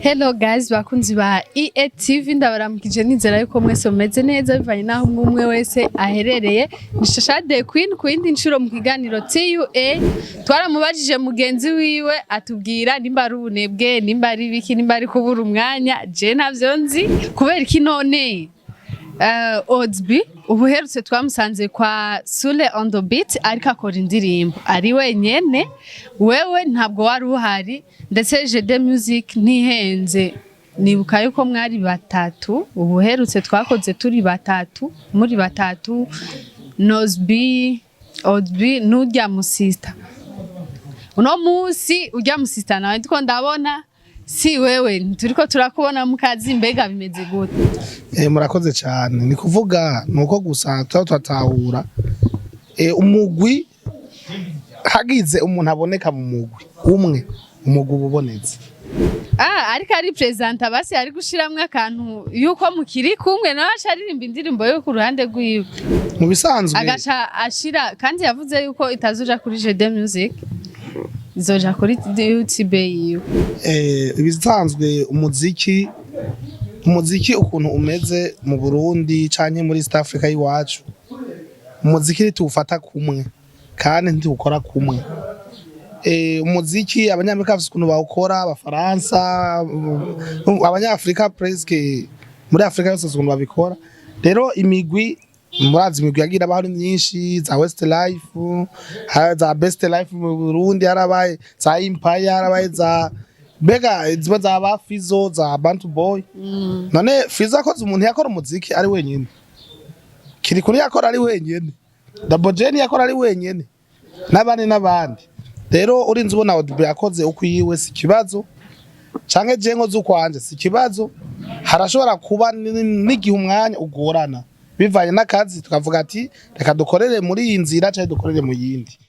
Hello guys, bakunzi ba EATV, ndabaramukije, nizera yuko mwese mumeze neza bivanye naho umwe umwe wese aherereye. Ni Shasha the Queen ku yindi nshuro mu kiganiro TUA. Twaramubajije mugenzi wiwe, atubwira nimba ari ubunebwe, nimba ari biki, nimba ari kubura umwanya, je ntavyo nzi. Kubera iki none Odsby ubuherutse twamusanze kwa Sule on the beat ariko akora indirimbo ari wenyene, wewe ntabwo wari uhari, ndetse JD Music ntihenze, nibuka yuko mwari batatu. Ubuherutse twakoze turi batatu, muri batatu, Nozby, Odsby n'urya musista. Uno musi urya musista nawe ndiko ndabona si wewe, turiko turakubona mu kazi. Mbega bimeze gute? Murakoze cyane. Ni kuvuga nuko gusa tuba turatahura umugwi, hagize umuntu aboneka mu mugwi umwe, umugwi uba ubonetse. Ah, ariko ari presenta basi ari gushiramwo akantu yuko mukiri kumwe, nawe aca aririmba indirimbo yo ku ruhande rwiwe. Mu bisanzwe agaca ashira, kandi yavuze yuko itazoja kuri JD Music, izoja kuri YouTube yiwe. Ibisanzwe umuziki ukuntu umeze mu Burundi canke muri East Africa y'iwacu, umuziki ntituwufata kumwe kandi ntituwukora kumwe. Umuziki Abanyamerika bafise ukuntu bawukora, Abafaransa, Abanyafrika, presque muri Afrika yose ukuntu babikora. Rero imigwi, murazi imigwi yagira abaho ari myinshi, za West Life, za Best Life mu Burundi, harabaye za Empire, harabaye za mbega ziba za ba Fizo, za Bantu Boy. None Fizo akoze, umuntu yakora umuziki ari wenyine, Kirikuri yakora ari wenyine, Double J yakora ari wenyine, n'abandi n'abandi. Rero urinze ubona Audible yakoze ukwiwe, si ikibazo, canke je nkoze ukwanje, si ikibazo. Harashobora kuba n'igihe umwanya ugorana bivanye n'akazi, tukavuga ati reka dukorere muri iyi nzira canke dukorere mu yindi.